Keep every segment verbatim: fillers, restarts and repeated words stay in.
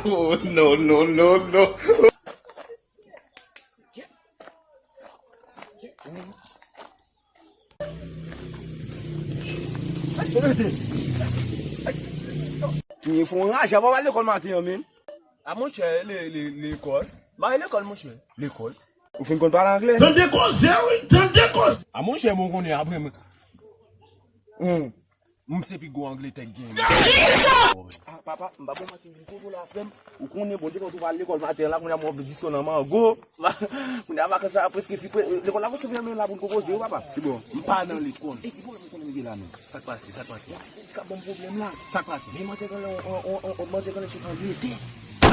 Oh, no, no, no, no. Mwen fè yon raje, pa al lekòl maten an, men. A monchè, le, le, lekòl. Ba lekòl, monchè. Lekòl. Ou fin konn pale anglè? Tande koze, wi, tande koze. A monchè, bon konnen apre m. Hmm. M se pi gwo Angletè k genyen. Ah, papa, m pa bon manti, m vin kote w la, frè m. Ou konnen, Bondye, kòm ou pa al lekòl maten an la, kounye a m wè w ap diso nan mango. Kounye a vakans la preske fin, pre-, lekòl la preske fèmen la pou n konpoze, wi, papa. Ki bò? M pa nan lekòl. E ki pwoblèm ou konnen m gen la, menm? Sa k pase? Sa k pase? Yon ti pitit k ap ban m pwoblèm la. Sa k pase? Men manzè genlè, on, on, on, on, manzè genlè sot Angletè.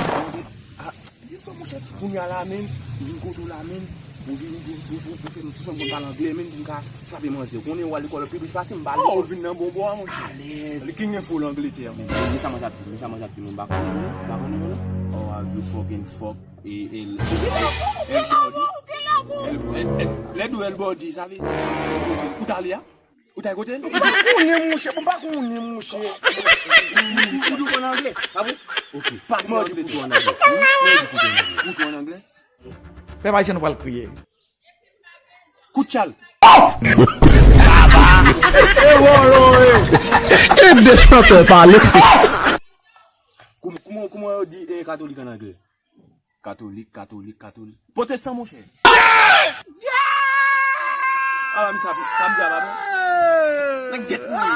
Angletè. Ah, jis monchè, kounye a la menm, m vin kote w la menm, ou vin, ou, ou, ou, ou fè m, fè m konn pale anglè menm, pou m ka frape manzè. Ou konnen w al lekòl pi plis pase m, m pa al lekòl. Oh, ou vin nan bon bò a, monchè. Alèz. Li ki gen fo l Angletè, menm. Men sa manzè ap di, men sa manzè ap di, menm m pa konnen, m pa konnen, non. Oh, you fucking fuck. E, e, el, el, el, el, el, lè di w el body, sa vle di, ou t ale a? Ou t al kote l? M pa konnen, monchè, m pa konnen, monchè. Ou, ou, ou di w konn anglè, pa vre? Ok, pase anglè. Ou di w konn anglè. Ou di w konn anglè. Pèp ayisyen, nou pral kriye. Kout chal. E de chantè pale. Kouman, kouman, kouman yo di, eh, katolik an anglè? Katolik, katolik, katolik. Pwotestan, monchè. Ala, misye ap, sa m di a pa bon. Nèg gèt mwen.